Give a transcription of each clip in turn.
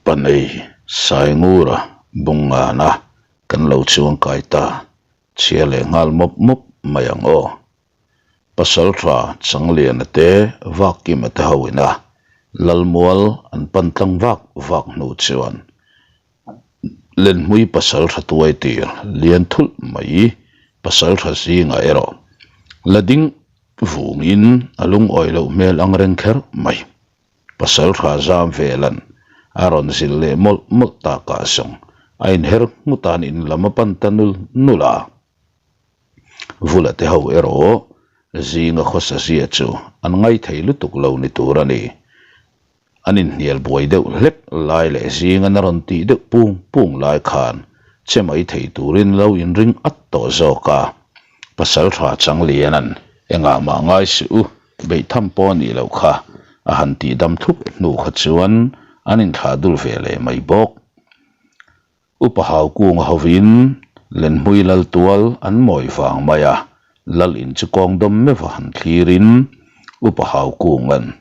Panei Saingura Bungngana kan lo chuang kai ta chhia leh nghal mawp mawp mai ang aw. Pasaltha Changliana te Vakkima te ho ina Lalmual an pan tlang vak vak hnu chuan Lenhmui pasaltha tuai tir lian thulh mai pasaltha zingah erawh la ding vungin a lungawi loh hmel ang reng kher mai. Pasaltha zam velan a rawn zilh leh mawlh mawlh takah zawng a inher nghut an in lam a pan ta nul nul a. Vula te ho erawh zinga khawsa zia chu an ngaithei lutuk lo ni tur a ni. An inhnial buai deuh hlek lai leh zingan a rawn tih deuh pung pung lai khan che mai thei turin lo inring at tawh zawk a. Pasaltha Changliana'n engah mah ngai suh u, beihtham pawh a nih loh kha a han tih dam thlup hnu kha chuan an inthlah dul ve leh mai bawk. Upa Haukunga hovin Lenhmui lal tual an mawi vang mai a, lal in chu kawng dawm meuh a han thlirin Upa Haukunga'n,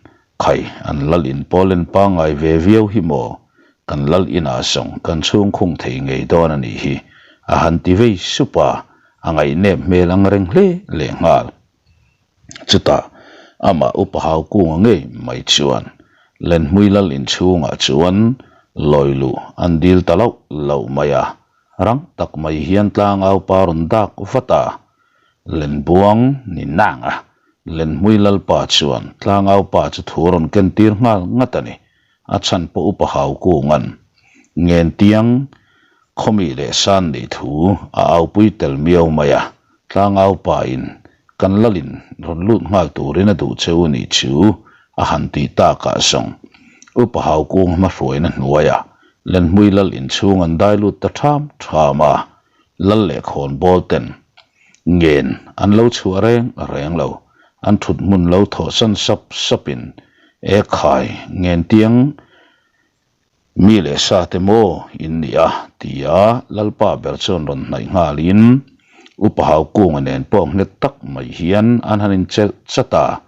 Khai, an lal in pawl en pangngai ve viau hi maw? Kan lal inah zawng kan chhungkhung thei ngei dawn a nih hi, a han ti vei sup a, a ngaihnep hmel ang reng hle lehnghal. Chutah amah Upa Haukunga ngei mai chuan Lenhmui lal inchhungah chuan lawi luh an dil ta loh loh mai a, rang tak mai hian tlangau pa rawn dak vat a, Lenbuang ni nang a, Lenhmui lalpa chuan tlangau pa chu thu rawn ken tir nghal ngat a ni. A chhan pawh Upa Haukunga'n Ngentiang Khawmi leh san nih thu a aupui tel miau mai a, tlangau pa in kan lalin rawn lut nghal turin a duh che u nih chu a han tih takah zawng Upa Haukung hmahruaina hnuaiah Lenhmui lal inchhung an dai lut ta ṭham ṭham a, lal leh khawnbawl ten ngen an lo chhuah reng reng lo, an ṭhut hmun lo thawhsan sap sapin e khai ngentiang Mi leh sa te maw in ni a? ti a Lalpa ber chuan rawn hnaih nghalin Upa Haukunga nen pawh nghet tak mai hian an han inchelh chat a,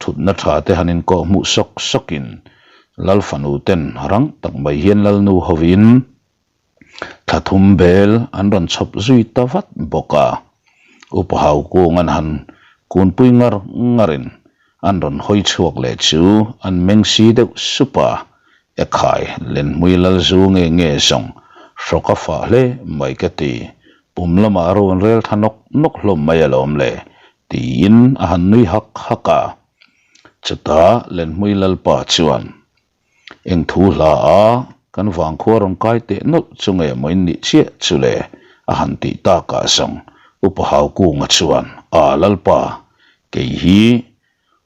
thutna tha te han inkawh hmuh sawk sawkin Lal fanu ten rang tak mai hian Lalnu hovin thla thum bel an rawn chhawp zui ta vat bawk a. Upa Haukunga'n han kunpui ngar ngarin an rawn hawi chhuak leh chu an meng si deuh sup a, Ekhai, Lenhmui lal zu nge nge zawng hrawk a fah hle mai ka ti, pum lamah rawn rel tha nawk nawk hlawm mai alawm le, tiin a han nui hak hak a. Chutah Lenhmui lalpa chuan, Eng thu hla a, kan vangkhua rawn kai teh nawlh chu nge maw in nih chiah chu le? a han tih takah zawng Upa Haukunga chuan, A Lalpa, kei hi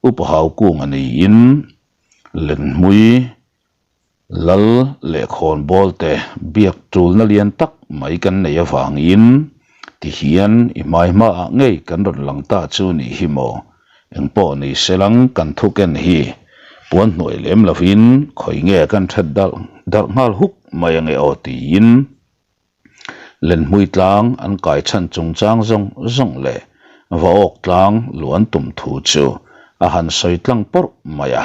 Upa Haukunga niin Lenhmui Lal leh khawnbawl te biak tulna lian tak mai kan nei avangin tihian i hmai hmaah ngei kan rawn lang ta chu nih hi maw? Engpawh ni selang kan thuken hi puan hnuai lem lovin khawi nge kan that darh darh nghal huk mai ange aw tiin Lenhmui tlang an kai chhan chungchang zawng zawng leh Vaawk tlang luh an tum thu chu a han sawi tlang pawrh mai a,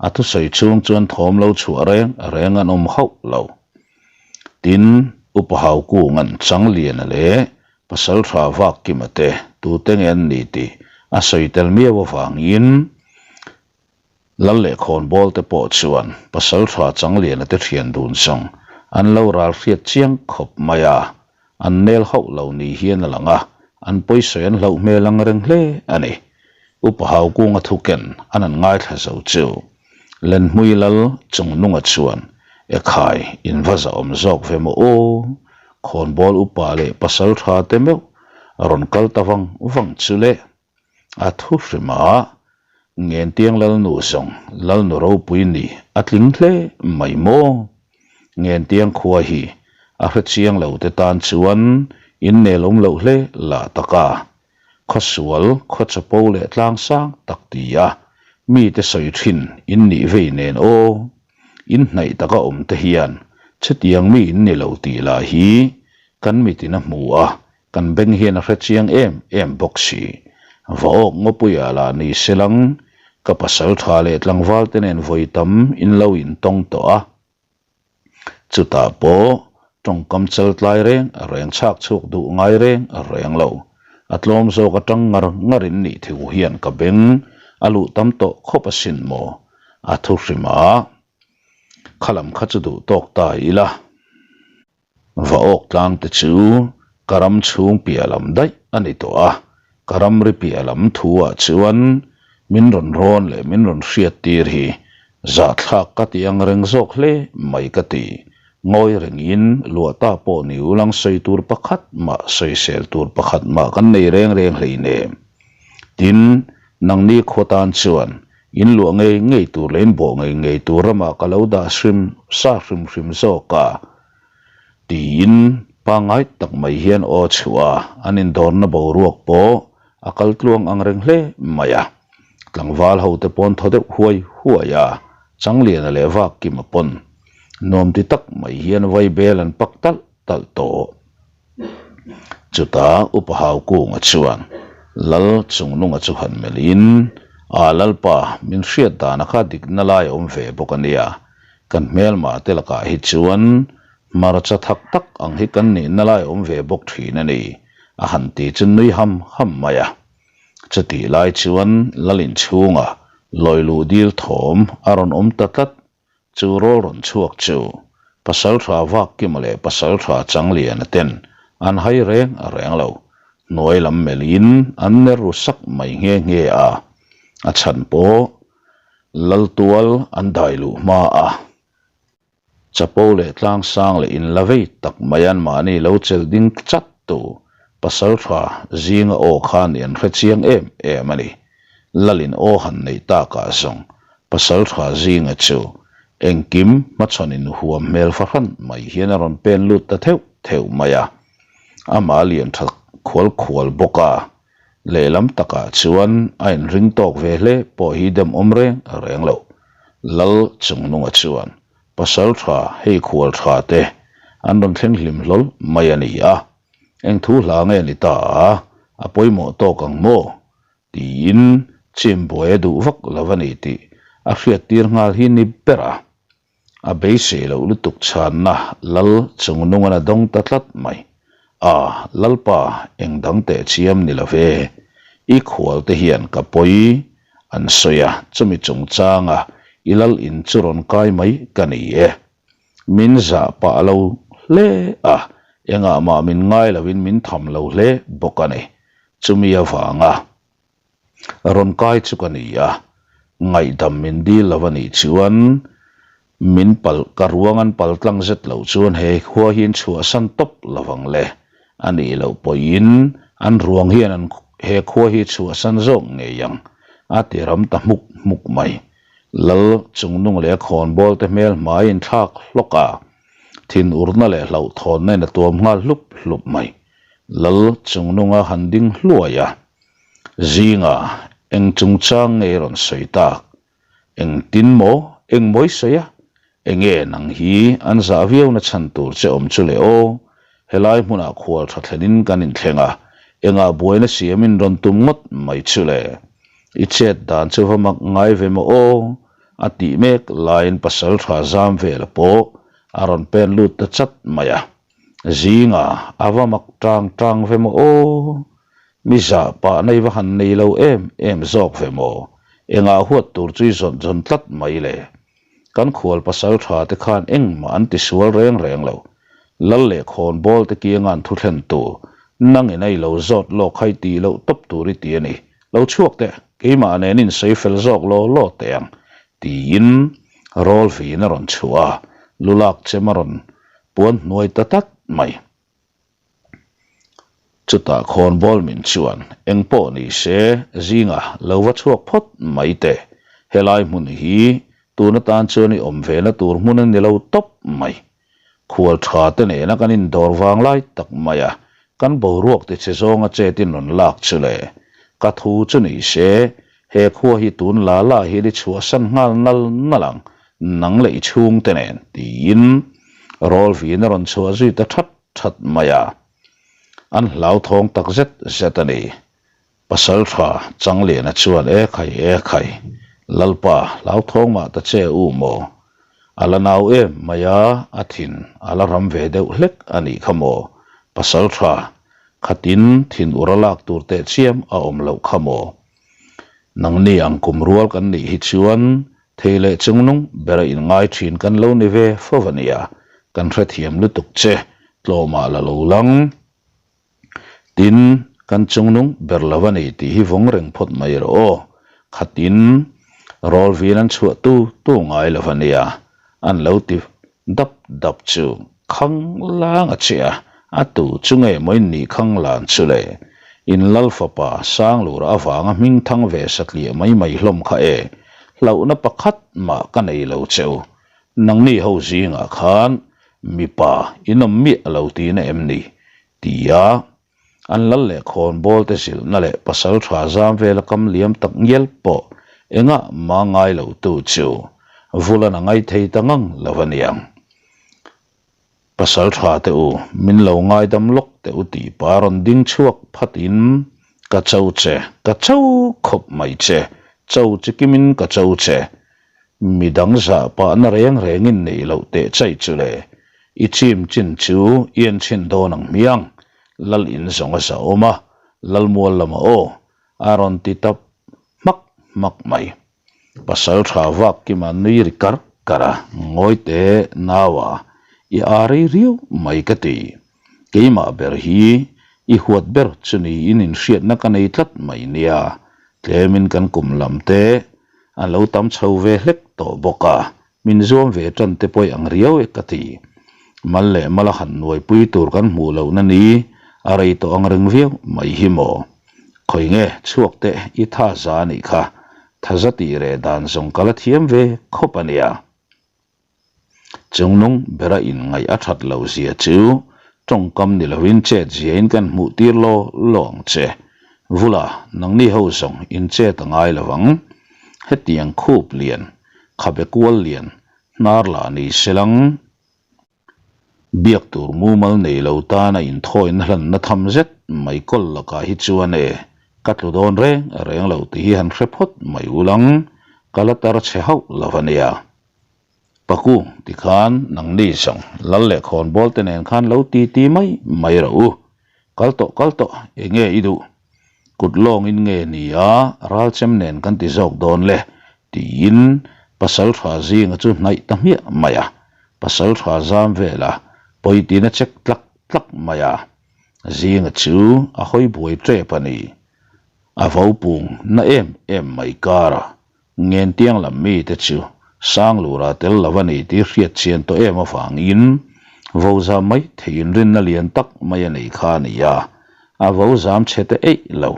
a thusawi chhung chuan thawm lo chhuah reng reng an awm hauh lo. Tin, Upa Haukunga'n Changliana leh Pasaltha Vakkima te tute nge an ni tih a sawi tel miau avangin Lal leh khawnbawl te pawh chuan Pasaltha Changliana te thian dun zawng an lo ral hriat chiang khawp mai a, an nel hauh lo ni hian a lang a, an pawisawi an hlauh hmel ang reng hle a ni. Upa Haukunga thuken an an ngaithla zo chu Lenhmui Lal Chungnunga chuan Ekhai in va zahawm zawk ve maw aw? Khawnbawl upa leh Pasaltha te meuh a rawn kal ta vang vang chu le. A thu hrim a, Ngentiang Lalnu zawng Lalnu ropui ni a tling hle mai maw? Ngentiang khua hi a hre chiang lo te tan chuan innel awm loh hle lah tak a. Khawsual, khawchapo leh tlangsang tak ti a mite sawi thin in nih vei nen aw. In hnaih taka awm te hian chutiang mi in ni lo tih lah hi kan mitin a hmu a, Kan beng hian a hre chiang em em bawk si. Vaawk ngawpuiah lah ni se lang, ka pasal tha leh tlangval te nen vawi tam in lo intawng tawh a. Chutah pawh tawngkam chal tlai reng reng chhak chhuak duh ngai reng reng lo. A tlawm zawk atang ngar ngar in nih thu hian ka beng a luh tam tawh khawp asin maw? A thu hrim a, kha lam kha chu duh tawk ta ila. Va awk tlang te chu ka ram chhung piah lam daih a ni tawh a, ka ramri piah lam thu ah chuan min rawn rawn leh min rawn hriat tir hi zahthlak ka ti ang reng zawk hle mai ka ti. Ngawi rengin luah ta pawh ni ulang sawi tur pakhat mah sawisel tur pakhat mah kan nei reng reng hleinem. Tin, nangni khua tan chuan in luah ngei ngei tur leh in bawh ngei ngei tur ramah ka lo dah hrim sa hrim hrim zawk a, tiin pangngai tak mai hian aw chhuah a, an indawrna boruak pawh a kal tluang ang reng hle mai a. Tlangval ho te pawn thaw deuh huai huai a, Changliana leh Vakkima pawn nuam ti tak mai hian vaibel an pak talh talh tawh. Chutah Upa Haukunga chuan Lal Chungnunga chu han melhin, A Lalpa, min hriat dana kha dikna lai a awm ve bawk a nia. Kan hmelma te lakah hi chuan hmarcha thak tak ang hi kan nihna lai a awm ve bawk thin a ni, a han ti chu nui ham ham mai a. Chutih lai chuan Lal inchhunga lawi luh dil thawm a rawn awm ta tlat Chu rawl rawn chhuak chu Pasaltha Vakkima leh Pasaltha Changliana ten an hai reng a reng lo. Hnuai lam melhin an ner ru sak mai nghe nghe a, a chhan pawh Laltual an dai luh hma a. Chapo leh tlangsang leh inla vei tak mai an mahni lo chelh ding chat tu Pasaltha zinga aw khan i an hre chiang em em a ni. Lalin aw han neih takah zawng Pasaltha zinga chu engkim hmachhawn inhuam hmel fahran mai hian a rawn pen lut ta theuh theuh mai a. Amah a lian tha khual khual bawk a, lehlam takah chuan a inring tawk ve hle pawh hi demawm reng reng lo. Lal Chungnunga chuan Pasaltha hei khual tha te an rawn thleng hlim hlawl mai a ni a, eng thu hla nge ni ta a, a pawimawh tawk ang maw? Tiin chimbuai a duh vak lo a ni tih a hriattir nghal hi ni ber a. A beisei loh lutuk chhanna Lal Chungnungan a dawng ta tlat mai. A, Lalpa, eng dang teh chiam ni lo ve. I khual te hian ka pawi an sawi a, chumi chungchanga i Lal in chu rawn kai mai ka ni e. Min zah pah lo hle a, engah mah min ngai loin min tham lo hle bawk a ni. Chumi avanga rawn kai chu ka ni a, ngaihdam min dil lo a nih chuan min pal ka ruang an pal tlang zet loh chuan he khua hi an chhuahsan tawp lo vang le. A nih loh pawhin an ruang hian an he khua hi chhuahsan zawk ngei ang a ti ram ta hmuk hmuk mai. Lal chungnung leh a khawnbawl te hmel hmai inthlak hlawk a, thinurna leh hlauhthawnna in a tuam nghal hlup hlup mai. Lal chungnunga han ding hluai a, zinga eng chungchang nge i rawn sawi tak? Engtin maw? Eng maw i sawi a? Enge nang hi an zah viau na chhan tur che awm chu le aw? Helai hmunah khual tha thlenin kan inthleng a, engah buaina siamin rawn tum ngawt mai chu le? I chet dan chu va mak ngai ve maw aw? A tih mek laiin pasal tha zam vela pawh a rawn pen lut ta chat mai a. Zinga a va mak tang tang ve maw aw? Mi zah pah nei va han nei lo em em zawk ve maw? Engah huat tur chu i zawn zawn tlat mai le? Kan khual pasal tha te khan engmah an ti sual reng reng lo. Lal leh khawnbawl te kianga an thu thlen tu, nangin a i lo zawt lawk kha i tih loh tawp tur i ti a ni. Lo chhuak teh, keimah nen in sawi fel zawk law law teh ang, tiin rawl vin a rawn chhuah a, lu lak chem a rawn puan hnuai ta tlat mai. Chutah khawnbawl min chuan eng pawh ni se zinga lo va chhuak phawt mai teh, helai hmun hi tun atan chuan i awm ve na tur hmun a ni lo tawp mai. Khual tha te nena kan indawr vang lai tak mai a, kan boruak ti che zawnga chetin rawn lak chu le. Ka thu chu ni se, he khua hi tun la la hian i chhuahsan nghal nal nal ang, nang leh i chhungte nen, tiin rawl vin a rawn chhuah zui ta that that mai a. An hlauthawng tak zet zet a ni. Pasaltha Changliana chuan, E khai, e khai, Lalpa, hlauthawng mah ta che u maw? A la nau em mai a, a thin a la ram ve deuh hlek a nih kha maw? Pasal tha khatin thin ur a lak tur teh chiam a awm loh kha maw? Nangni ang kum rual kan nih hi chuan thei leh chungnung bera inngai thin kan lo ni ve fo a nia, kan hrethiam lutuk che, tlawmah la lo lang. Tin, kan chungnung ber lo a ni tih hi vawng reng phawt mai rawh aw. Khatin rawlvin an chhuah tu tu ngai lo a nia, an lo ti dap dap chu khang lang a che a, a tu chu nge maw in nih khang lan chu le? In lal fapa Sanglura avanga hming thang ve satliah mai mai hlawm kha e, hlauhna pakhat mah ka nei lo che u. Nangni ho zingah khan mipa in awm miah lo tihna em ni? Tia an lal leh khawnbawl te zilhna leh pasal tha zam vela kam liam tak ngial pawh engah mah ngai lo tu chu Vulan a ngai thei ta ngang lo a niang. Pasal tha te u, min lo ngaidam lawk teh u tih pa rawn ding chhuak phat in ka cho che, ka cho khawp mai che, cho chikimin ka cho che, Mi dang zah pahna reng rengin neih loh teh chai chu le, i chim chin chu i en chhin dawn ang hmiang, Lal in zawng a zah awm a, Lal mual lamah aw, a rawn ti ta hmak hmak mai. Pasal tha vak kima nui ri kar kar a, ngawi teh naua, i a rei riau mai ka ti. Keimah ber hi i huat ber chu niin inhriatna ka nei tlat mai nia, tlemin kan kum lam te a lo tam chho ve hlek tawh bawk a, min zuam ve tan te pawih ang riau e ka ti. Mal leh mala han nuaipui tur kan hmuh lohna ni a rei tawh ang reng viau mai hi maw. Khawi nge chhuak teh i tha za a nih kha, tha za tih reh dan zawng ka la thiam ve khawp a nia. Chungnung bera inngaih a that loh zia chu tawngkam ni lovin chet ziain kan hmuh tir law law ang che. Vula, nangni ho zawng in chet a ngai lo ang. Hetiang khup lian, khabe kual lian, hnar lah ni selang. Biak tur mumal nei lo tana inthawina hlanna tham zet mai kawl lakah hi chuan e, ka tlu dawn reng reng lo tih hi han hre phawt mai ulang, ka la tar chhe hauh lo a nia. Paku, tikhan nangni zawng lal leh khawnbawl te nen khan lo ti ti mai mai rawh u. Kal tawh kal tawh, enge i duh? Kut lawngin nge ni a, ralchem nen kan ti zawk dawn le, tiin pasal tha zinga chu hnaih ta hmiah mai a. Pasal tha zam vela pawitin a check tlak tlak mai a, zinga chu a hawi buai tep a ni. A vo pung na em em mai kara Ngentiang lam mite chu Sanglura tel lo a ni tih hriat chian tawh em avangin vo zam mai thei inrinna lian tak mai a nei kha a ni a, a vo zam chhe te eih lo.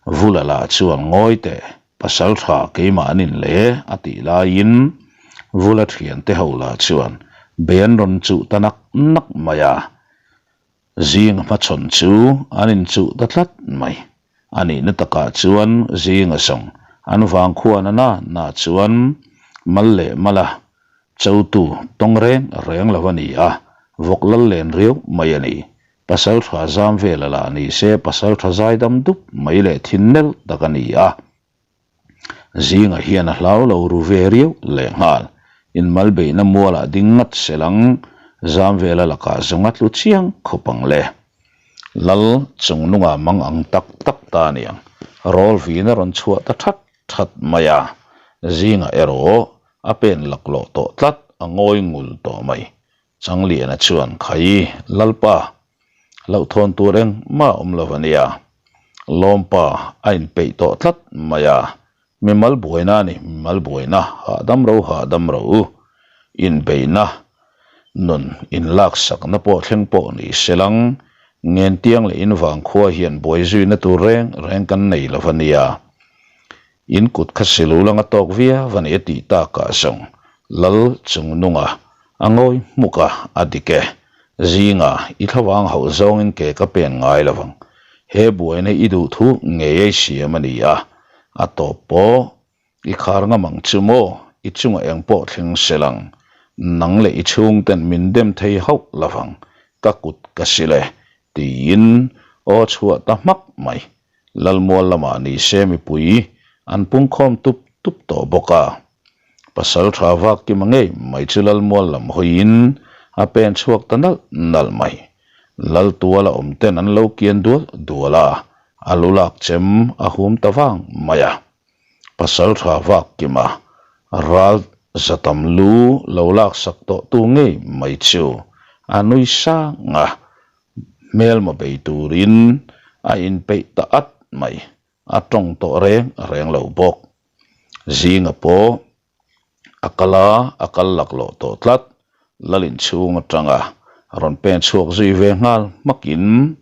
Vula lah chuan ngawi teh, pasal tha keimah an in le a tih laiin Vula thiante ho lah chuan bei an rawn chuh ta nak nak mai a. Zing hmachhawn chu an inchuh ta tlat mai. A nihna takah chuan zinga zawng an vangkhuan a na na chuan mal leh mala chotu tawng reng reng lo a ni a, vawk lal len riau mai a ni. Pasal tha zam vel a lah ni se pasal tha zaidam dup mai leh thin nel tak a ni a. Zinga hian a hlau lo ru ve riau lehnghal. Inmalbeihna mualah ding ngat selang zam vela lakah zawng a tlu chiang khawp ang le. Lal chungnunga mang ang tak tak ta aniang. Rawl vin a rawn chhuah ta that that mai a. Zinga erawh a pen laklawh tawh tlat a ngawi ngul tawh mai. Changliana chuan, Khai, Lalpa, hlauhthawn tur engmah a awm lo a nia. Lawmpa a inpeih tawh tlat mai a, mimal buaina a ni, mimal buaina, hahdam ro hahdam ro u. Inbeihna nun inlaksakna pawh thleng pawh ni se lang, Ngentiang leh Invangkhua hian buai zuina tur reng reng kan nei lo a nia. In kut kha silu langa tawk viau a ni a tih takah zawng Lal Chungnunga a ngawi hmuk a, a dik e. Zinga i thlavang hauh zawngin ke ka pen ngai lo ang. He buaina i duh thu ngei ei siam a ni a, a tawp pawh i khar ngam ang chu maw, i chungah eng pawh thleng se lang. Nang leh i chhungten min dem thei hauh lo ang, ka kut ka sil e, tiin aw chhuah ta hmak mai. Lalmual lamah ni se mipui an pungkhawm tup tup tawh bawk a. Pasalṭha vak kima ngei mai chu Lalmual lam hawiin a pen chhuak ta nalh nalh mai. Laltuala awm ten an lo kian dual dual a, a lu lak chem a hum ta vang mai a. Pasalṭha vak kima ral zatam lu lo laksak tawh tu ngei mai chu a nui sang a, hmelma bei turin a inpeih ta at mai. A tawng tawh reng reng lo bawk. Zinga pawh a kal a, a kal laklawh tawh tlat. Lalin chhung atanga rawn pen chhuak zui ve nghal hmakin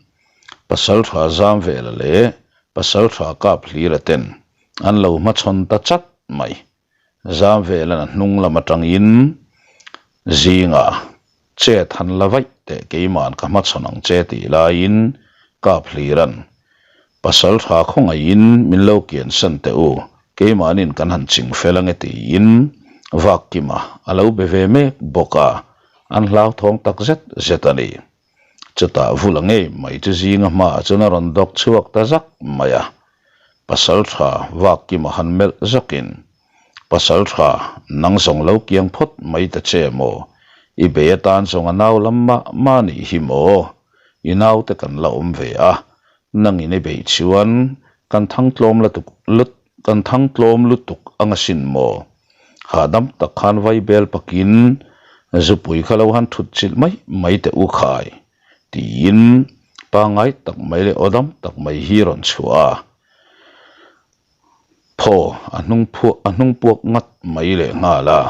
Pasaltha Zamvela leh Pasaltha Kaphlira ten an lo hmachhawn ta chat mai. Zamvelan a hnung lam atangin zingah chet han la vaih teh keima'n ka hmachhawn ang che tih laiin Kaphliran pasal tha khawngaihin min lo kiansan teh u, keimahnin kan han ching fel ange tiin Vakkima a lo be ve mek bawk a, an hlauthawng tak zet zet a ni. Chutah vula ngei mai chu zinga hmaah chuan a rawn dawk chhuak ta zak mai a. Pasal tha vak kima han melh zakin, Pasal tha, nang zawng lo kiang phawt mai ta che maw? I bei atan zawng a nau lam mah mah nih hi maw? I naute kan la awm ve a, nangin i beih chuan kan thang tlawm lutuk Kan thang tlawm lutuk ang asin maw? Hahdam tak khan vai bel pakin zupui kha lo han thut chilh mai mai teh u khai tiin pangngai tak mai leh aw dam tak mai hi rawn chhuah a, thaw a hnung phuah a hnung puak ngat mai leh nghal a.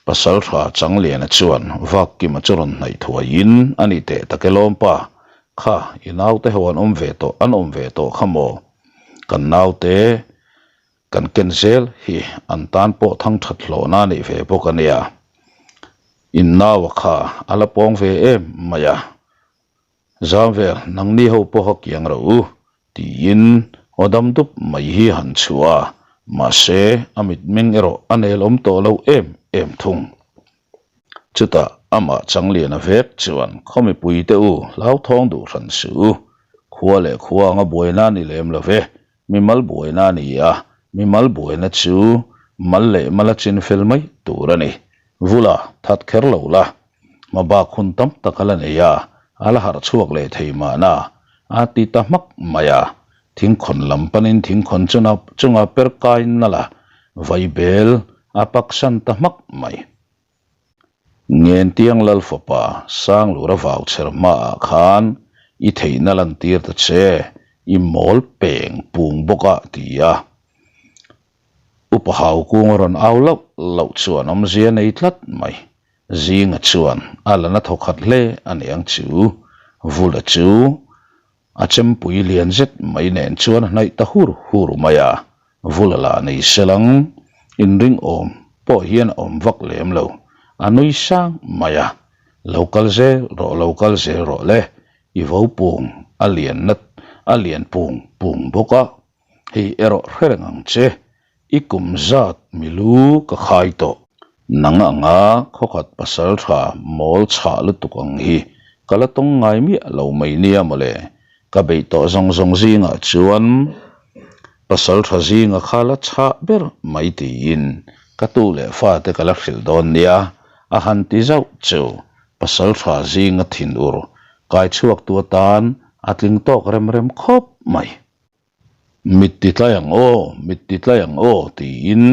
Pasaltha Changliana chuan Vakkima chu rawn hnaih thuaiin a ni teh tak e lawmpa, kha i naute ho an awm ve tawh an awm ve tawh kha maw? Kan naute kan ken zel hi an tan pawh thang that hlawhna a nih ve bawk a nia. In naua kha a la pawng ve em mai a. Zam vel nangni ho pawha kiang ro u tiin aw dam dup mai hi han chhuah a, mahse a mitmeng erawh a nel awm tawh lo em em thung. Chutah amah Changliana vek chuan khaw mipuite u hlauthawng duh hran suh u, khua leh khua anga buaina a ni lem lo ve, mimal buaina a ni a, mimal buaina chu mal leh mal a chin fel mai tur a ni. Vula, that kher lo la, hmabak hun tam tak a la nei a, a la harh chhuak leh thei mahna, a ti ta hmak mai a. Thingkhawn lam panin thingkhawn chunga per kaiin nalh a, vaibel a paksan ta hmak mai. Ngentiang Lal fapa Sanglura vau chher hmaah khan i theihna lantir ta che, i mawl peng pung bawk a ti a. Upa Haukunga rawn au loh loh chuan awmzia nei tlat mai. Zinga chuan a la na thawkhat hle a niang chu. Vula chu A chempui lian zet mai nen chuan a hnaih ta hur hur mai a, vul a la nei selang inring awm pawh hian a awm vak lem lo, a nui sang mai a, Lo kal zel rawh, lo kal zel rawh le, i vo pung a lian nat a lian pung pung bawk a, hei erawh hre reng ang che, I kum zat milu ka khai tawh. Nang anga khawkhat pasal tha mawl chhah lutuk ang hi ka la tawng ngai miah lo mai nia mawle. Ka beih tawh zawng zawng zingah chuan pasal tha zinga kha la chhah ber mai tiin ka tu leh fate ka la hrilh dawn nia a han ti zauh chu pasal tha zinga thinur kai chhuak tu atan a tling tawk rem rem khawp mai. Mit ti tlai ang aw, mit ti tlai ang aw tiin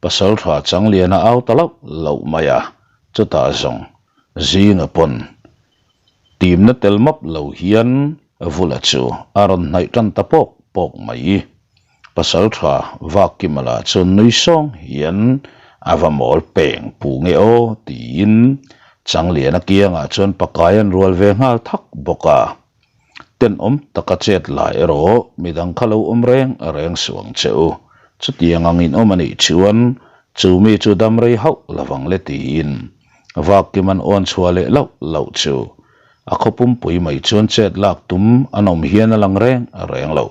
Pasalṭha Changliana au ta loh loh mai a, chutah zawng Zinga pawn timna tel map lo hian Vula chu a rawn hnaih tan ta pawk pawk mai. Pasalṭha Vakkima lah chuan nui sawng hian a va mawl peng pu nge aw tiin Changliana kiangah chuan pakai an rual ve nghal thak bawk a. Tenawm taka chet lai erawh midang kha lo awm reng reng suh ang che u. Chutiang angin awm a nih chuan chu mi chu dam rei hauh lovang le tiin Vakkim an awn chhuah leh loh loh chu a khaw pumpui mai chuan chet lak tum an awm hian a lang reng reng lo.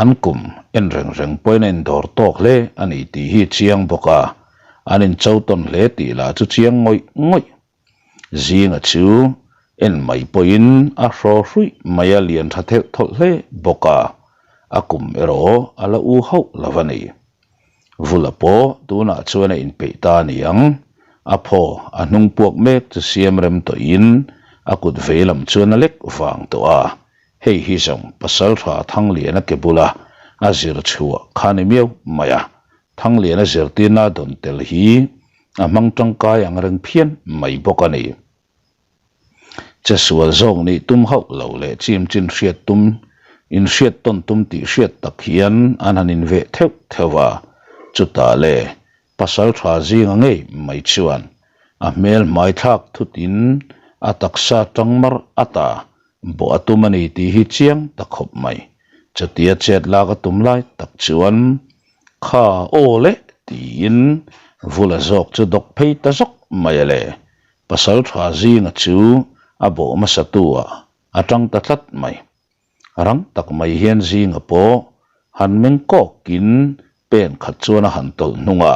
An kum en reng reng pawhin a indawr tawk hle a ni tih hi chiang bawk a, an incho tawn hle tih lah chu chiang ngawih ngawih. Zinga chu en mai pawhin a hraw hruih mai a lian tha thelh thawlh hle bawk a, a kum erawh a la u hauh lo a ni. Vula pawh tunah chuan a inpeih ta a ni ang. A phaw a hnung puak mek chu siam rem tawhin a kut vei lam chuan a lek vang tawh a. Hei hi zawng Pasaltha Thangliana ke bula a zir chhuah kha ni miau mai a. Thangliana zirtirna dawn tel hi a hmang tangkai ang reng phian mai bawk a ni. Che sual zawk nih tum hauh lo leh chim chin hriat tum, inhriat tawn tum tih hriat tak hian an han inveh theuh theuh a, chutah le pasal tha zinga ngei mai chuan a hmel hmai thlak thutin a taksa tang mar ata bawh a tum a ni tih hi chiang ta khawp mai. Chutia chet lak a tum lai tak chuan kha aw le tiin vula zawk chu dawk phei ta zawk mai a le. Pasal tha zinga chu a bawh hmasa tu ah a tang ta tlat mai. Rang tak mai hian zinga pawh han meng kawkin pen khat chuan a han tawlh hnung a.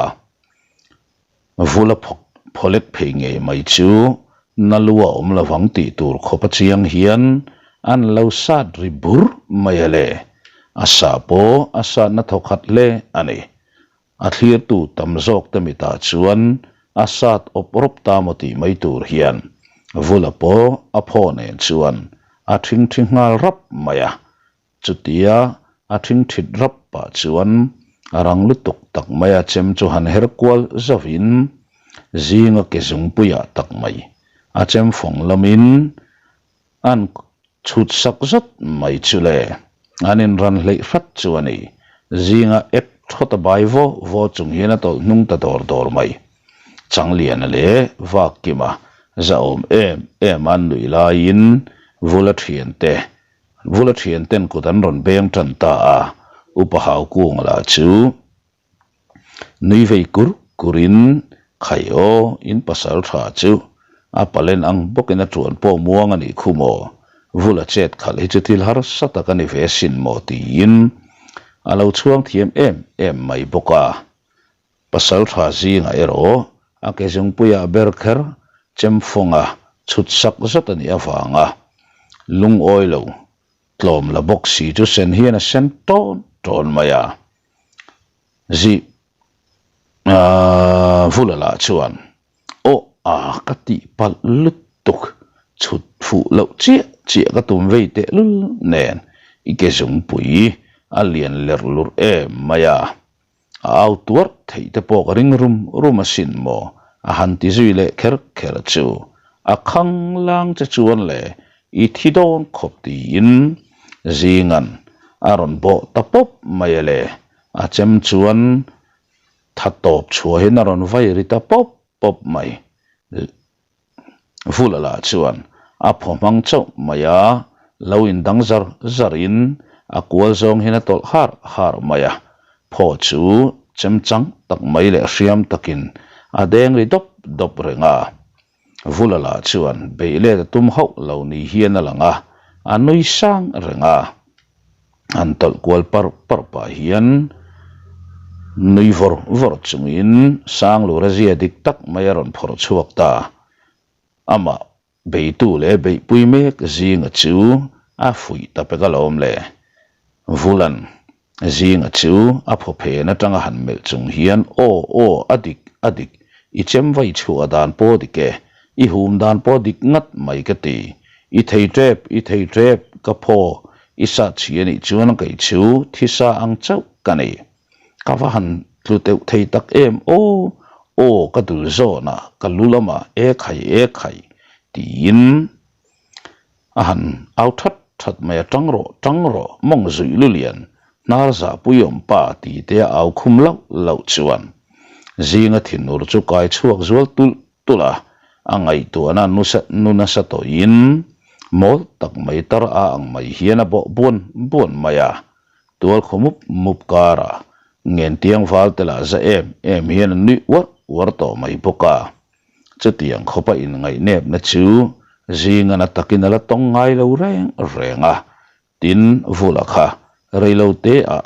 Vula phawlek phei ngei mai chu na lu a awm lovang tih tur khawp a chiang hian an lo sat ri bur mai a le. A sa pawh a satna thawkhat hle a ni. A thlirtu tam zawk te mitah chuan a sat awp rawp ta maw tih mai tur hian Vula pawh a phaw nen chuan a thingthi nghal rap mai a. Chutia a thingthit rap pah chuan a rang lutuk tak mai a chem chu han her kual zauhin zinga ke zungpuiah tak mai a chem fawng lamin An chhut sak zat mai chu le, an inran hleih hrat chu a ni. Zinga ek thawt a bai vaw vaw chung hian a tawlh hnung ta dawr dawr mai. Changliana leh Vakkima zahawm em em an nuih laiin Vula thiante Vula thianten kut an rawn beng tan ta a, Upa Haukunga lah chu Nui vei kur kurin Khai aw, in pasal tha chu a palen ang bawkin a tuan pawh muang a nih khu maw? Vula chet khalh hi chu thil harsa tak a ni ve sin maw tiin a lo chhuang thiam em em mai bawk a. Pasal tha zingah erawh a ke zungpuiah ber kher chem fawnga chhut sak zat a nih avanga lungawi lo tlawm la bawk si chu sen hian a sen tawn tawn mai a. Zih aaa Vula lah chuan aw a ka tih palh lutuk chhut fuh loh chiah chiah ka tum vei teh lul nen i ke zungpui a lian lerh lurh em mai a, a au tuarh theih te pawh ka ring rum rum asin maw a han ti zui leh kher kher chu a khang lang che chuan le i thi dawn khawp tiin Zingan a rawn bawh ta pawp mai a le, a chem chuan tha tawp chhuahin a rawn vai ri ta pawp pawp mai. Vula lah chuan a phaw hmang chauh mai a, lo indang zar zarin a kual zawng hian a tawlh har har mai a, phaw chu chem chang tak mai leh hriam takin a deng ri dawp dawp reng a. Vula lah chuan beih let a tum hauh lo ni hian a lang a, a nui sang reng a. Han tawlh kual parh parh pah hian nui vawr vawr chungin Sanglura zia dik tak mai a rawn phawrh chhuak ta. Amah beitu leh beihpui mek zinga chu a fuih ta pek alawm le. Vulan Zinga chu a phaw phen atanga han melh chung hian, Aw, aw, a dik, a dik, i chem vai chhuah dan pawh dik e, i hum dan pawh dik ngat mai ka ti. I thei tep, i thei tep, ka phaw, i sat chhi a nih chuan kei chu thisa ang chauh ka nei. Ka va han tlu teuh thei tak em, aw, aw, ka dul zawnah, ka lu lamah, e khai, e khai, tiin A han au that that mai a, Tang rawh, tang rawh, mawng zuih lulian, hnar zahpui awm pa ti te a au khum lauh lauh chuan zinga thinur chu kai chhuak zual tulh tulh a, a ngaihtuahna nu nasa tawhin mawl tak mai tar a ang mai hian a bawh buan buan mai a, tual khaw mup mup karah ngentiang val te lah za em em hian an nuih uar uar tawh mai bawk a. Chutiang khawpa inngaihnepna chu zingan a takin a la tawng ngai lo reng reng a, tin Vula kha reiloteah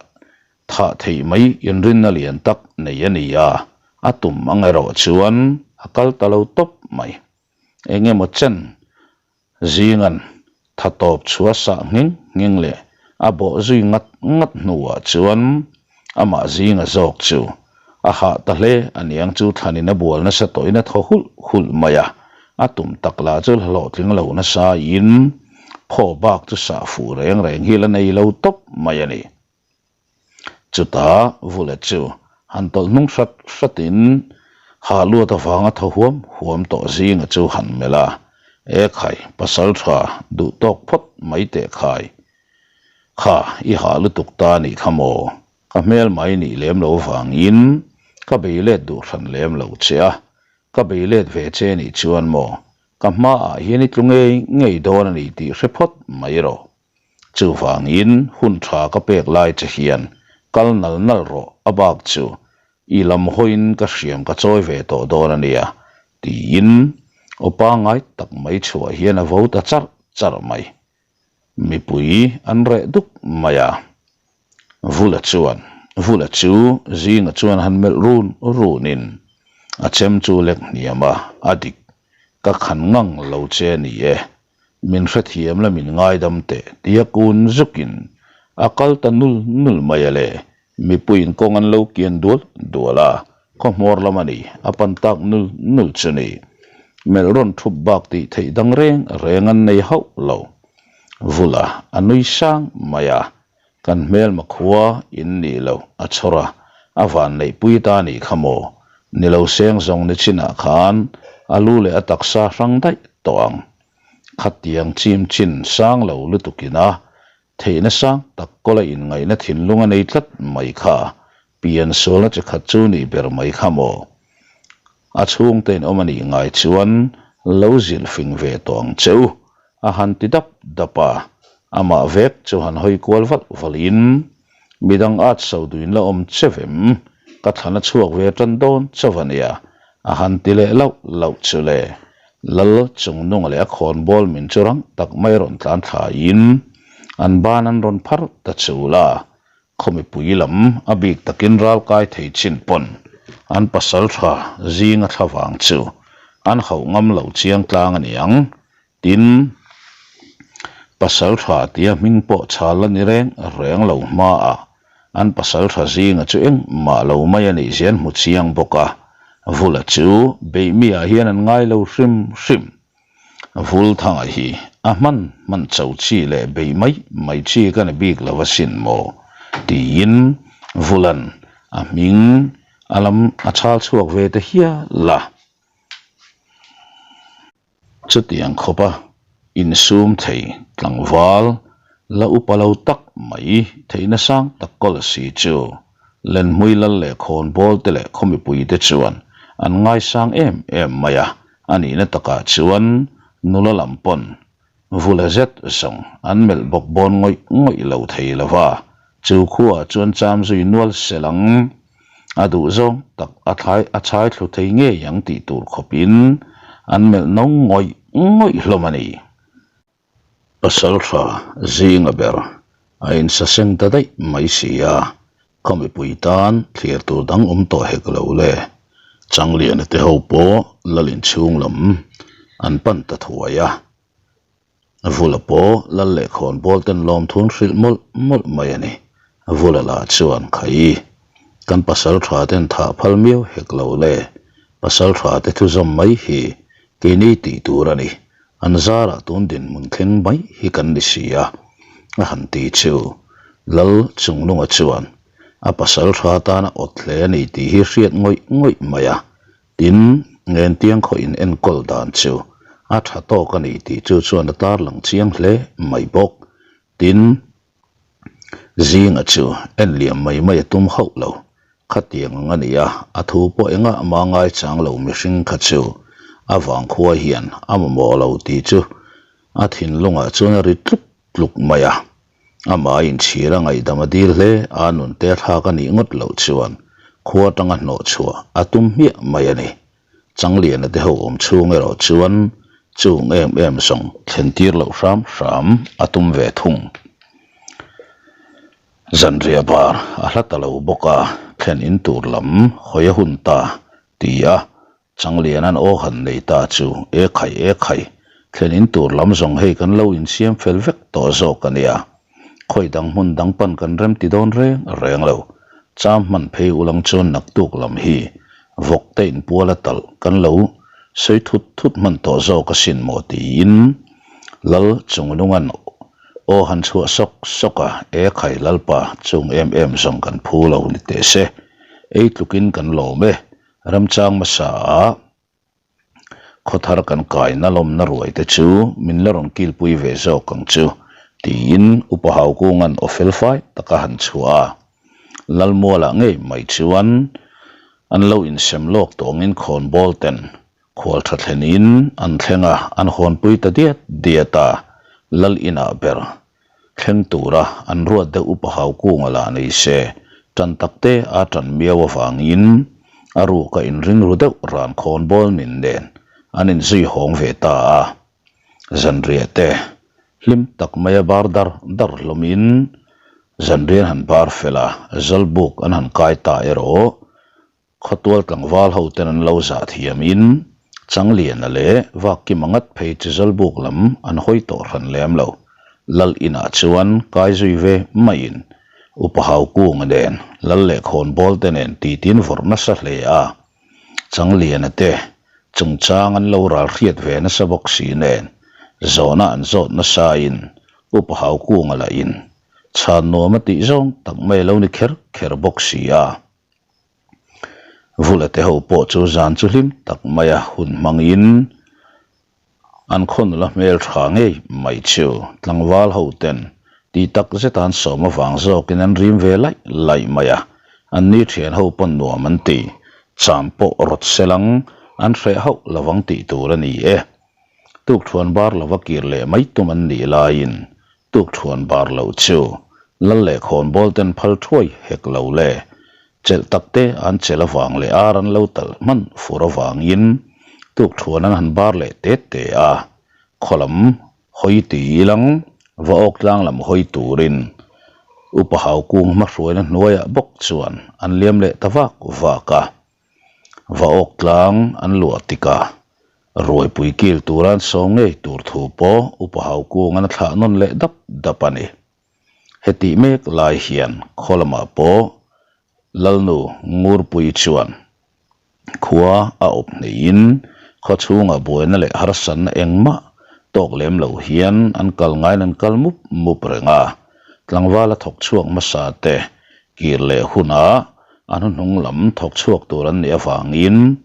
thah theih mai inrinna lian tak nei a ni a, a tum ang erawh chuan a kal ta lo tawp mai. Eng emaw chen Zingan tha tawp chhuah sah nghing nghing leh a bawh zui ngat ngat hnuah chuan amah zinga zawk chu. A hah ta hle a niang chu thlanin a bual nasa tawhin a thaw hulh hulh mai a, a tum tak lah chu hlawhtling lo nasa in phaw bak chu sah fuh reng reng hi la nei lo tawp mai a ni. Chutah Vula chu han tawlh hnung hrat hratin hah luat avanga thaw huam huam tawh zinga chu han melh a, E khai, pasal tha duh tawk phawt mai teh khai. Kha, i hah lutuk ta a nih kha maw? Ka hmel mai nih lem lo vangin ka bei let duh hran lem lo che a, ka bei let ve che nih chuan maw ka hmaah hian i tlu ngei ngei dawn a ni tih hre phawt mai rawh. Chuvangin hun tha ka pek lai che hian kal nal nal rawh a bak chu i lam hawiin ka hriam ka chawi ve tawh dawn a nia tiin aw pangngai tak mai chhuah hian a vo ta charh charh mai. Mipui an reh dup mai a. Vula chuan, Vula chu zinga chuan han melh run runin a chem chu lek hniam a, a dik, ka khan ngang lo che a ni e, min hrethiam la min ngaidam teh tia kun zukin a kal ta nul nul mai a le, Mipuiin kawng an lo kian dual dual a, khaw hmawr lam a ni, a pan tak nul nul chu ni. Melh rawn thup bak tih theih dang reng reng an nei hauh lo. Vula a nui sang mai a, kan hmelma khua in nih loh a chhawr a, a van neihpui ta nih kha maw? Ni lo seng zawng ni chinah khan a lu leh a taksa hrang daih tawh ang. Khatiang chim chin sang lo lutukin a Theihna sang tak kawla inngaihna thinlung a nei tlat mai kha, pian sualna chi khat chu nih ber mai kha maw? A chhungte in awm a nih ngai chuan lo zilh fing ve tawh ang che u, a han ti dap dap a, amah vek chu han hawi kual valh valhin, Midang at so duin la awm che vem, ka thlan a chhuak ve tan dawn chauh a nia, a han ti leh lauh lauh chu le. Lal chungnunga leh a khawnbawl min chu rang tak mai rawn tlan thlaiin an ban an rawn phar ta chul a, khaw mipui lam a bik takin ral kai thei chin pawn an pasal tha zinga thla vang chu an hauh ngam lo chiang tlang a ni ang. Tin, pasal tha tia hming pawh chhal la ni reng reng lo hmaah an pasal tha zinga chu engmah lo mai a nih zian hmu chiang bawk a, Vula chu beihmiah hian an ngai lo hrim hrim. Vulthanga hi a hman hman cho chi leh beih mai mai chi ka ni bik lo asin maw? tiin Vula'n a hming a lam a chhal chhuak ve ta hial a. Chutiang khawpa insum thei tlangval la upa lo tak mai theihna sang tak kawl si chu Lenhmui lal leh khawnbawl te leh khaw mipui te chuan an ngaisang em em mai a, a nihna takah chuan nula lam pawn Vula zet zawng an melh bawk bawn ngawih ngawih lo thei lo va, chu khuaah chuan cham zui nual sel ang. A duh zawng tak a thlai a chhai thlu thei ngei ang tih tur khawpin an melh no ngawih ngawih hlawm a ni. Pasaltha zinga ber a insaseng ta daih mai si a, khaw mipui tan thlir tur dang awm tawh hek lo le. Changliana te ho pawh lal inchhung lam an pan ta thuai a. Vula pawh lal leh khawnbawl ten lawmthun hrilh mawlh mawlh mai a ni. Vula lah chuan Khaii, kan pasal tha ten thah phal miau hek lo le, pasal tha te thu zawm mai hi keini tih tur a ni, an zarah tun dinhmun thleng mai hi kan ni si a, a han ti chu. Lal Chungnunga chuan a pasal tha tana awt hle a ni tih hi hriat ngawih ngawih mai a, Tin, Ngentiang khaw in enkawl dan chu a tha tawk a ni tih chu chuan a tarlang chiang hle mai bawk. Tin, Zinga chu en liam mai mai a tum hauh lo. Khatiang ang a ni a, a thu pawh engah mah ngaichang lo mihring kha chu a vangkhua hian a mamawh lo tih chu a thinlungah chuan a ri tluk tluk mai a. Amah inchhir a ngaihdam a dil hle a, nun te thlak a nih ngawt loh chuan khua atanga hnawh chhuah a tum hmiah mai a ni. Changliana te ho awm chhung erawh chuan chung em em zawng thlen tir loh hram hram a tum ve thung. Zanriah bar a hla ta lo bawk a, thlen in tur lam hawi a hun ta ti a Changliana'n aw han nei ta chu, E khai, e khai, thlen in tur lam zawng hei kan lo insiam fel vek tawh zawk a nia. Khawi dang hmun dang pan kan rem ti dawn reng reng lo. Cham hman phei ulang chuan naktuk lam hi vawk te inpual a talh kan lo sawi thut thut hman tawh zawk asin maw tiin Lal Chungnunga'n aw han chhuah sawk sawk a, E khai Lalpa, chung em em zawng kan phu lo ni teh se, ei tlukin kan lawm e, remchang hmasa ah Khawthar kan kaina lawmna ruai te chu min la rawn kilpui ve zawk ang chu, tiin Upa Haukunga'n aw felfai taka han chhuah a. Lalmualah ngei mai chuan an lo insem lawk tawngin khawnbawl ten khual tha thlenin an thleng a, an hawnpui ta diat diat a, Lal inah ber Thleng tura an ruat deuh upa Haukunga lah nei se, tan takte a tan miau avangin a ruka inring ru deuh ran khawnbawl min nen an inzui hawng ve ta a. Zanriah te hlim tak maia bar dar dar hlawmin zanriah an han bar fel a, Zawlbuk an han kai ta erawh Khawtual tlangval ho ten an lo zah thiamin Changliana leh Vakkima ngat phei chu Zawlbuk lam an hawi tawh hran lem lo. Lal inah chuan kai zui ve maiin Upa Haukunga nen Lal leh Khawnbawl te nen titin vawrh nasa hle a. Changliana te chungchang an lo ral hriat ve nasa bawk si nen zawhna an zawt nasain Upa Haukunga lahin chhan nuam a tih zawng tak mai a lo ni kher kher bawk si a. Vula te ho pawh chu zan chu hlim tak maia hun hmangin an khaw nula hmel tha ngei mai chu tlangval ho ten ti tak zeta an sawm avang zawkin an rim ve laih laih mai a, an ni thian ho pawn nuam an ti, cham pawh rawt selang an hreh hauh lovang tih tur a ni e. Tukthuan bar lova kir leh mai tum an nih laiin Tukthuan bar loh chu lal leh khawnbawl ten phal thuai hek lo le. Chelh tak te an chelh avang leh ar an lo talh hman fur avangin tukthuan an han bar leh te te a. Khaw lam hawi ti ilang va awk tlang lam hawi turin Upa Haukung hmahruaina hnuaiah bawk chuan an liam leh ta vak vak a. Va awk tlang an luah tikah ruaipui kil tura an sawm ngei tur thu pawh Upa Haukunga'n a thlah nawn leh dap dap a ni. Hetih mek lai hian khaw lamah pawh Lalnu Ngurpui chuan khua a awp hneihin khaw chhungah buaina leh harsatna engmah tawk lem lo hian an kal ngaiin an kal mup mup reng a, tlangval a thawk chhuak hmasa te kir leh hunah a hnuhnung lam thawk chhuak tur an nih avangin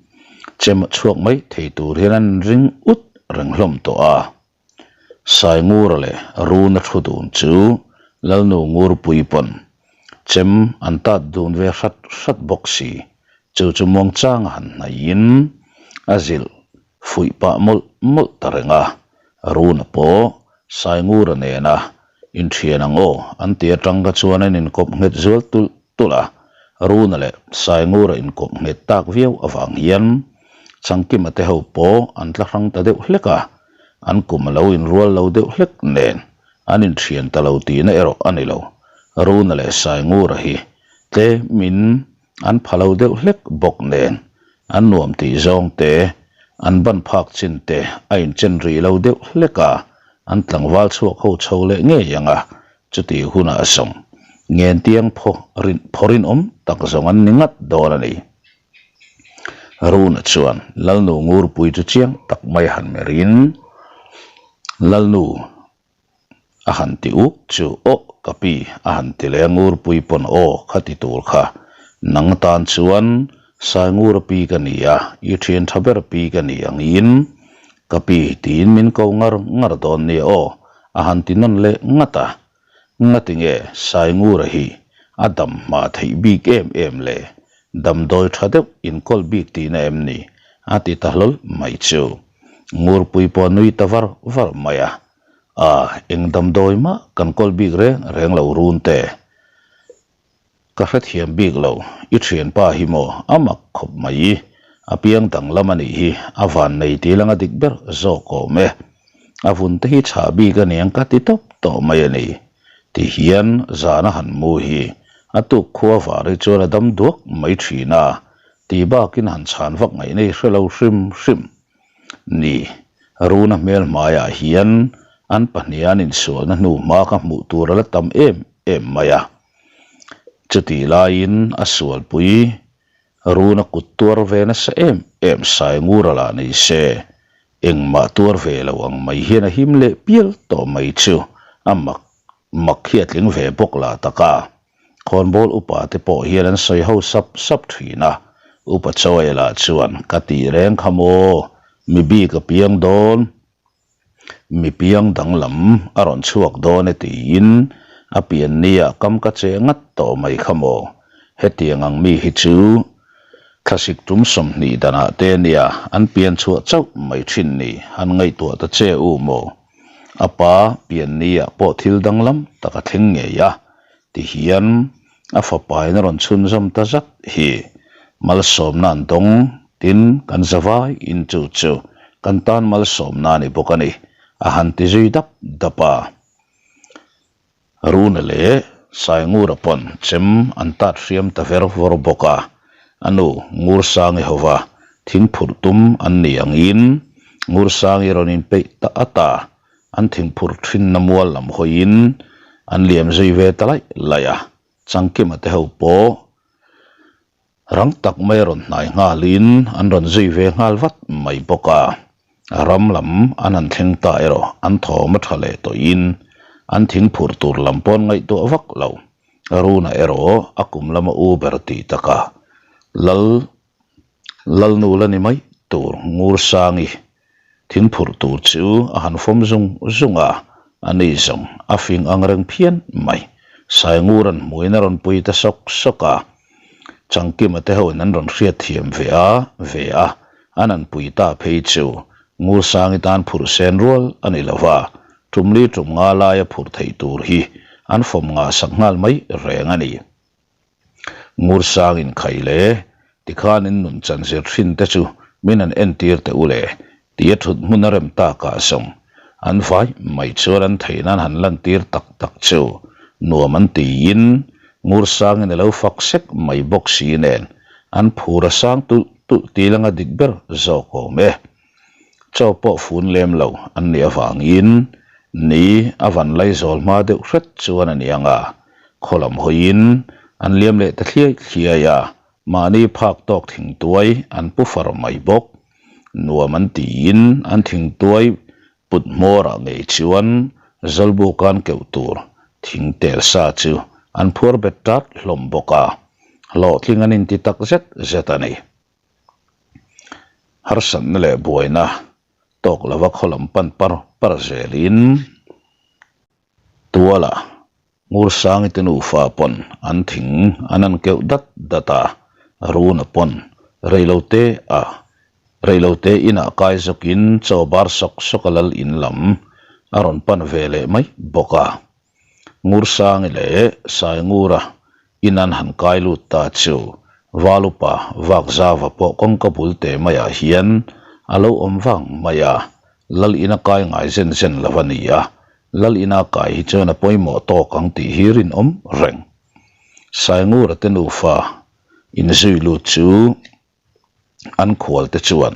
chem chhuak mai thei tur hian an ring ut reng hlawm tawh a. Saingura leh Runa thu dun chu Lalnu Ngurpui pawn chem an tat dun ve hrat hrat bawk si, chu chu muangchanga han hnaihin a zilh fuih pah mawlh mawlh ta reng a, Runa pawh Saingura nena inthian ang aw an ti atang kha chuan an inkawp nghet zual tulh tulh a, Runa leh Saingura inkawp nghet tak viau avang hian Changkima te ho pawh an tla hrang ta deuh hlek a, an kum a lo inrual lo deuh hlek nen an inthian ta lo tihna erawh a ni lo. Runa leh Saingura hi tlemin An pha lo deuh hlek bawk nen, an nuam tih zawng te, an ban phak chin te a inchen rih lo deuh hlek a, an tlangval chhuak ho chho leh ngei ang a, chutih hunah zawng ngentiang phaw rin phaw rinawm tak zawng an ni ngat dawn a ni. Runa chuan Lalnu Ngurpui chu chiang tak mai a han merin, Lalnu, A han ti uk chu aw ka pi a han ti leh a Ngurpui pawn aw kha ti tur kha nang tan chuan Saingura pi ka ni a, i thian tha ber pi ka ni angin ka pi tiin min ko ngar ngar dawn nia aw a han ti nawn leh ngat a. Ngatinge Saingura hi a dam hma theih bik em em le? Damdawi tha deuh inkawl bik tihna em ni? a ti ta hlawl mai chu. Ngurpui pawh a nui ta var var mai a, A, eng damdawi mah kan kawl bik reng reng lo run te. Ka hrethiam bik lo, i thianpa hi maw a mak khawp mai, a piang danglam a nih hi, a van nei tih langa dik ber zawk awm e. A vun te hi chhah bik a niang ka ti tawp tawh mai a ni. Ti hian zan a han mu hi a tuk khua var hi chuan a dam duak mai thin a, Tih bakin han chhan vak ngaih nei hre lo hrim hrim. Ni, Runa hmel hmaiah hian an pahniha an insualna hnu hma kha hmuh tur a la tam em em mai a. Chutih laiin a sualpui runa kut tuar ve nasa em em Saingura lah ni se, engmah tuar ve lo ang mai hian a him leh pial tawh mai chu a mak mak hi a tling ve bawk lah tak a. Khawnbawl upa te pawh hian an sawi ho sap sap thin a, Upa Chawela chuan ka tih reng kha maw, mi bik a piang dawn. Mi piang danglam a rawn chhuak dawn e tiin a pian nia kam ka che ngat tawh mai kha maw? Hetiang ang mi hi chu thlasik tum 20 danah te nia an pian chhuah chauh mai thin ni han ngaihtuah ta che u maw? A pa pian nia pawh thil danglam tak a thleng ngei a Ti hian a fapain a rawn chhunzawm ta zat hi malsawmna an dawng tin kan zavai in chu chu kan tan malsawmna a ni bawk a ni, a han ti zui dap dap a. Runa leh Saingura pawn chem an tat hriam ta ver vawr bawk a, a nu Ngursangi hova thing phurh tum an ni angin Ngursangi rawn inpeih ta at a. An thingphur thinna mual lam hawiin an liam zui ve ta laih laih a, Changkima te ho pawh rang tak mai a rawn hnai nghalin an rawn zui ve nghal vat mai bawk a. A ram lam an han thleng ta erawh an thawm a tha leh tawhin an thingphur tur lam pawh an ngaihtuah vak lo. Runa erawh a kum lama u ber tih takah Lal Lalnu la ni mai tur Ngursangi thingphurh tur chu a han fawm zung zung a, a ni zawng a fing ang reng phian mai. Saingura'n hmuin a rawn pui ta sawk sawk a, Changkima te hoin an rawn hriat thiam ve a ve a, an han pui ta phei chu Ngursangi tan phurh sen rual a ni lo va, tumli tum nga laia phurh theih tur hi an fawm ngah sak nghal mai reng a ni. Ngursang inkhai le, tikhan in nun chan zir thin te chu min han entir teh u le, tia thut hmun a rem tak ah zawng an vai mai chuan an theih nan han lantir tak tak chu nuam an tiin Ngursangin a lo fak sek mai bawk si nen an phur a sang tulh tulh tih langa dik ber zawk awm e. Chaw pawh fun lem lo an nih avangin ni a van laizawl hma deuh hret chuan a ni ang a, khaw lam hawiin an liam leh ta thliai thliai a, mahni phak tawk thingtuai an pu far mai bawk. Nuam an tiin an thingtuai put hmawrah ngei chuan Zawlbukan keuh tur thing tel sa chu an phuar bet tat hlawm bawk a, hlawhtling an inti tak zet zet a ni. Harsatna leh buaina tawk lova khaw lam pan par par zelin tuala Ngursangi te nufa pawn an thing an han keuh dat dat a, Runa pawn reilote a reilote inah kai zawkin chaw bar sawk sawk a lal in lam a rawn pan ve leh mai bawk a. Ngursangi leh Saingura in an han kai lut ta chu Valupa Vakzava pawh kawngka bul teh maiah hian a lo awm vang mai a, Lal ina kai ngai zen zen lo a ni a, Lal ina kai hi chuan a pawimawh tawk ang tih hi rinawm reng. Saingura te nufa inzui lut chu An khualte chuan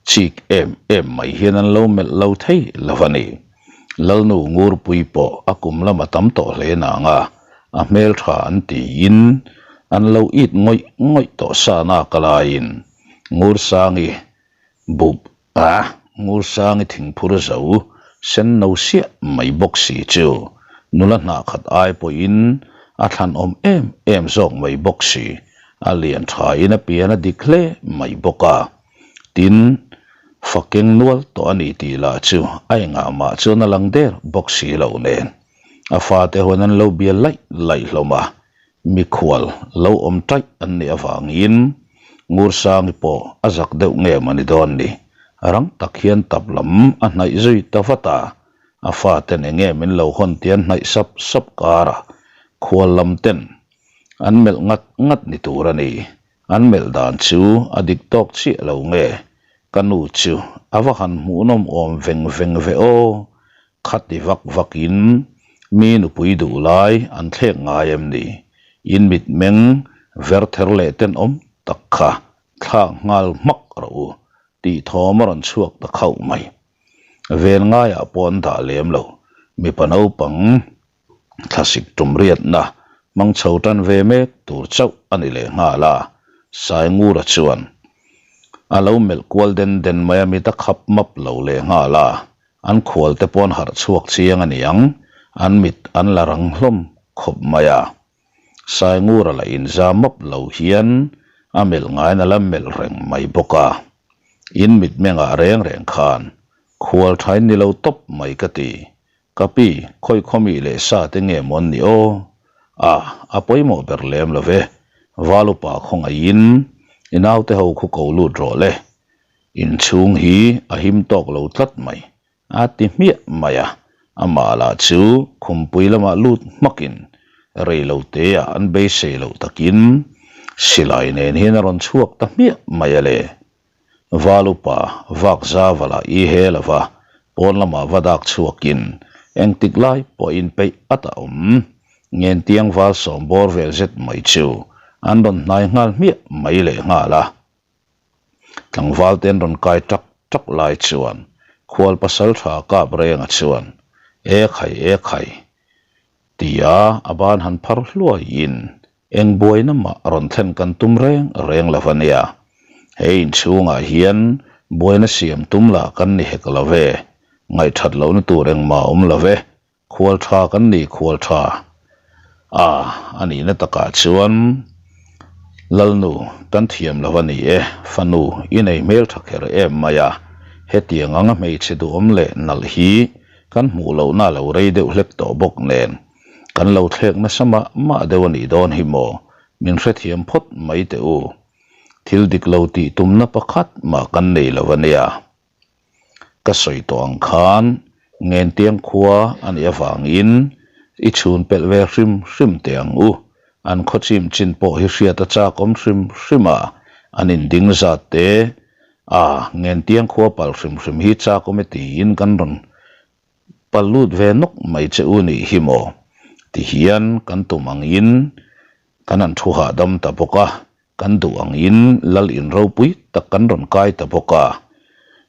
chik em em mai hian an lo melh lo thei lo a ni. Lalnu Ngurpui pawh a kum lam a tam tawh hle nang a, a hmeltha an tiin an lo it ngawih ngawih tawh sa nak alaiin Ngursangi bup A, Ngursangi thingphur zo sen no siah mai bawk si chu nula hnah khat ai pawhin a thlanawm em em zawk mai bawk si, a lian thain a pian a dik hle mai bawk a. Tin, fa keng nual tawh a ni tih lah chu a engah mah chuan a lang der bawk si lo nen a fate huan an lo bial laih laih hlawm a, Mikhual lo awm taih an nih avangin Ngursangi pawh a zak deuh nge maw ni dawn ni? Rang tak hian tap lam a hnaih zui ta vat a, a faten eng nge min lo hawn tih an hnaih sap sap kar a, khual lam ten an melh ngat ngat ni tur a ni. An melh dan chu a dik tawk chiah lo nge? Ka nu chu a va han hmuhnawm awm veng veng ve aw! Khati vak vakin mi nupui duh lai an thlek ngai em ni? In mitmeng verther leh tenawm tak kha thlak nghal hmak rawh u tih thawm a rawn chhuak ta khauh mai. Ven ngaiah pawh an dah lem lo, mipa naupang thlasik tum riatna. Hmang chho tan ve mek tur chauh a ni leh nghal a, Saingura chuan a lo melh kual den den mai a, mit a khap map lo leh nghal a, an khual te pawh an harh chhuak chiang a niang, an mit an la rang hlawm khawp mai a. Saingura la inza map lo hian a melh ngaiin a la melh reng mai bawk a, in mitmengah reng reng khan khual thain ni lo tawp mai ka ti, Ka pi, khawi khawmi leh sa te nge maw an nih aw? A, a pawimawh ber lem lo ve. Val upa khawngaihin i naute ho khu ko lut rawh le. Inchhung hi a him tawk lo tlat mai, a ti hmiah mai a. Amah lah chu khumpui lamah lut hmakin rei lo teah an beisei loh takin silai nen hian a rawn chhuak ta hmiah mai a le. Val upa vak zava lah i he lova pawn lamah va dak chhuakin engtik lai pawhin peih at a awm. Ngentiang val sawm bawr vel zet mai chu an rawn hnai nghal hmiah mai leh nghal a. Tlangval te an rawn kai tak tak lai chuan khual pasal tha kap renga chuan E khai e khai tia a ban han phar hluaiin Eng buaina mah rawn thlen kan tum reng reng lo a nia. He inchhungah hian buaina siam tum lah kan ni hek lo ve. Ngaihthat lohna tur engmah a awm lo ve. Khual tha kan ni khual tha. A, a nihna takah chuan Lalnu kan thiam lo a ni e, fanu i nei hmel tha kher em mai a. Hetiang anga hmeichhe duhawm leh nalh hi kan hmuh lohna a lo rei deuh hlek tawh bawk nen. Kan lo thlek nasa mah mah deuh a nih dawn hi maw? Min hrethiam phawt mai teh u. Thil dik lo tih tumna pakhat mah kan nei lo a nia. Ka sawi tawh ang khan Ngentiang khua a nih avangin i chhun pelh ve hrim hrim teh ang u. An khaw chim chin pawh hi hriat a chak awm hrim hrim a, an inding zat te a Ngentiang khua palh hrim hrim hi chak awm e tiin kan rawn Pal lut ve nawk mai che u nih hi maw? Ti hian kan tum angin kan han thu hahdam ta bawk a, kan duh angin lal in ropui tak kan rawn kai ta bawk a.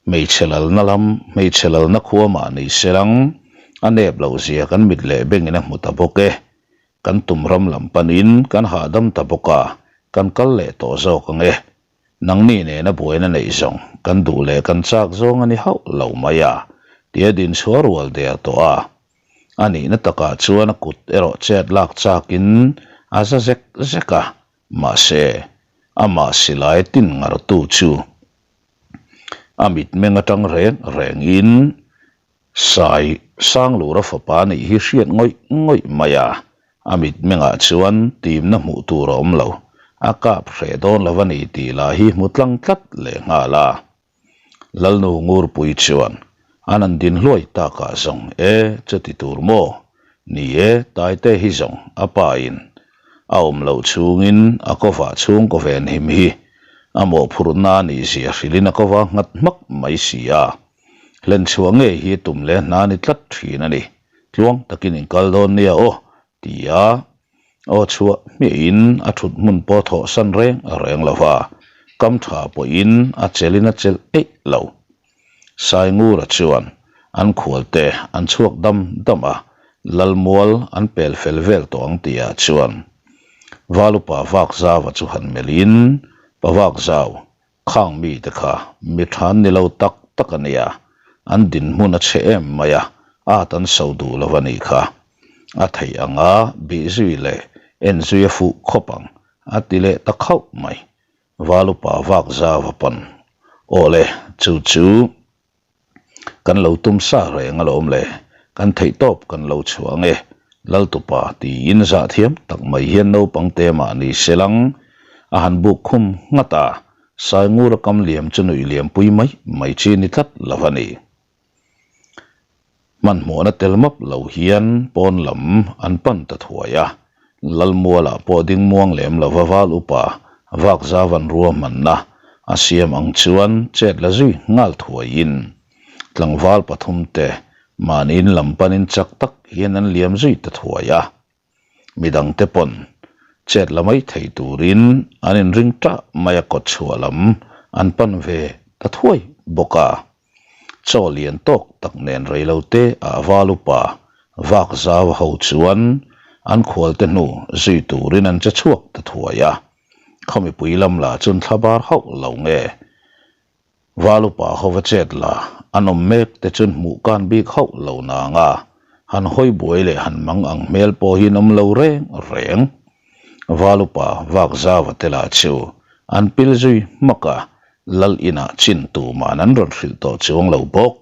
Hmeichhe lalna lam, hmeichhe lalna khua mah ni se lang, a nep loh zia kan mit leh bengin a hmu ta bawk e. Kan tum ram lam panin kan hahdam ta bawk a, kan kal leh tawh zawk ang e. Nangni nena buaina neih zawng kan duh leh kan chak zawng a ni hauh lo mai a, tia dinchhuah rual der tawh a. A nihna takah chuan a kut erawh chet lak chakin a za zek zek a, mahse, amah silai tin ngartu chu a mitmeng atang reng rengin Sai Sanglura fapa nih hi hriat ngawih ngawih mai a, a mitmengah chuan timna hmuh tur a awm lo, a kap hreh dawn lo a ni tih lah hi hmu tlang tlat leh nghal a. Lalnu Ngurpui chuan an an din hluai takah zawng e chuti tur maw? Ni e, Taite hi zawng a pa in a awm loh chhungin a kawvah chhungkaw venhim hi a mawhphurhna a nih zia hrilhin a kawva nghat hmak mai si a. Hlenchhuah ngei hi tum leh hna ni tlat thin a ni. Tluang takin in kal dawn nia aw, ti a aw chhuah hmiahin a thut hmun pawh thawh san reng reng lo va, kam tha pawhin a chelhin a chelh eih lo. Saingura chuan an khualte an chhuak dam dam a, Lalmual an pel fel vel tawh ang tihah chuan Valupa Vakzava chu han melhin, Pa Vakzau, Khang mite kha mi than ni lo tak tak a nia, an dinhmun a chhe em mai a, at an so duh lo a nih kha. A theih anga bih zui leh en zui a fuh khawp ang, a ti leh ta khauh mai. Valupa vak zau a pan. Aw le, chu chu. Kan lo tum sa reng alawm le, kan theih tawp kan lo chhuah ang e, Laltupa tiin zah thiam tak mai hian naupang te mah ni se lang a han buk khum nghat a, Saingura kam liam chu nuih liam pui mai mai chi ni tlat lo a ni. Hmanhmawhna tel map lo hian pawn lam an pan ta thuai a, Lalmualah pawh ding muang lem lova val upa Vakzavan ruahmanna a siam ang chuan chet la zui nghal thuaiin tlangval pathumte mahniin lam panin chak tak hian an liam zui ta thuai a. Midangte pawn chet la mai thei turin an inring tah mai a kawtchhuah lam an pan ve ta thuai bawk a. Chaw lian tawk tak nen rei lo te ah val upa vak zau ho chuan An khualte hnu zui turin an che chhuak ta thuai a. Khaw mipui lam lah chuan thla bar hauh lo nge. Valupa hova chet la an awm mek te chuan hmuh kan bik hauh lo nang a, han hawi buai leh han mang ang hmel pawh hi an awm lo reng reng. Valupa vak zava te lah chu an pil zui hmak a, lal inah chin tuman an rawn hrilh tawh chuang lo bawk.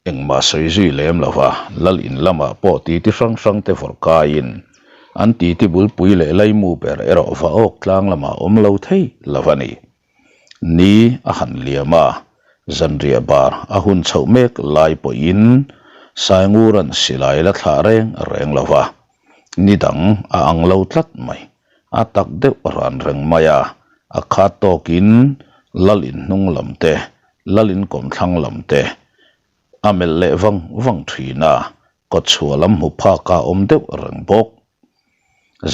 Engmah sawi zui lem lo va, lal in lamah pawh titi hrang hrang te vawrh kaiin an titi bulpui leh laimu ber erawh va awk tlang lamah awm lo thei lo a ni. Ni a han liam a, zanriah bar a hun chhoh mek lai pawhin Saingura'n silai la thlah reng reng lo va, ni dang a ang lo tlat mai. A tak deuh ran reng mai a, a khat tawkin lal in hnung lam te Lalin kawmthlang lam te a melh leh vang vang thin a, kawtchhuah lam hmu phak a awm deuh reng bawk.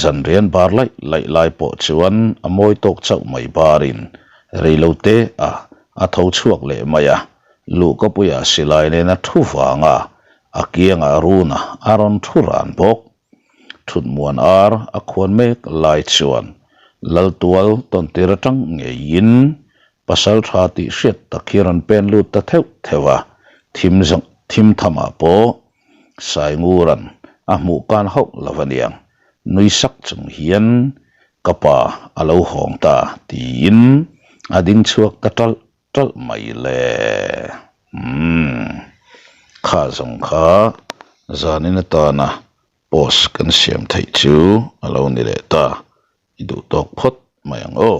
Zanrian bar laih laih lai pawh chuan a mawi tawk chauh mai barin reilo te a a tho chhuak leh mai a, luhkapuia silai nen a thu vang a, a kiangah runa a rawn thu ran bawk. Thutmuan ar a khuan mek lai chuan Laltual tawntir atang ngeiin pasal tha tih hriat tak hi rawn pen lut ta theuh theuh a, thim thim thamah pawh Saingura'n a hmuh kan hauh lo aniang, nui sak chung hian ka pa a lo hawng ta tiin a ding chhuak ta ṭalh ṭalh mai le. Umm, kha zawng kha zanin atana post kan siam theih chu a lo ni leh ta, i duh tawk phawt mai ang aw.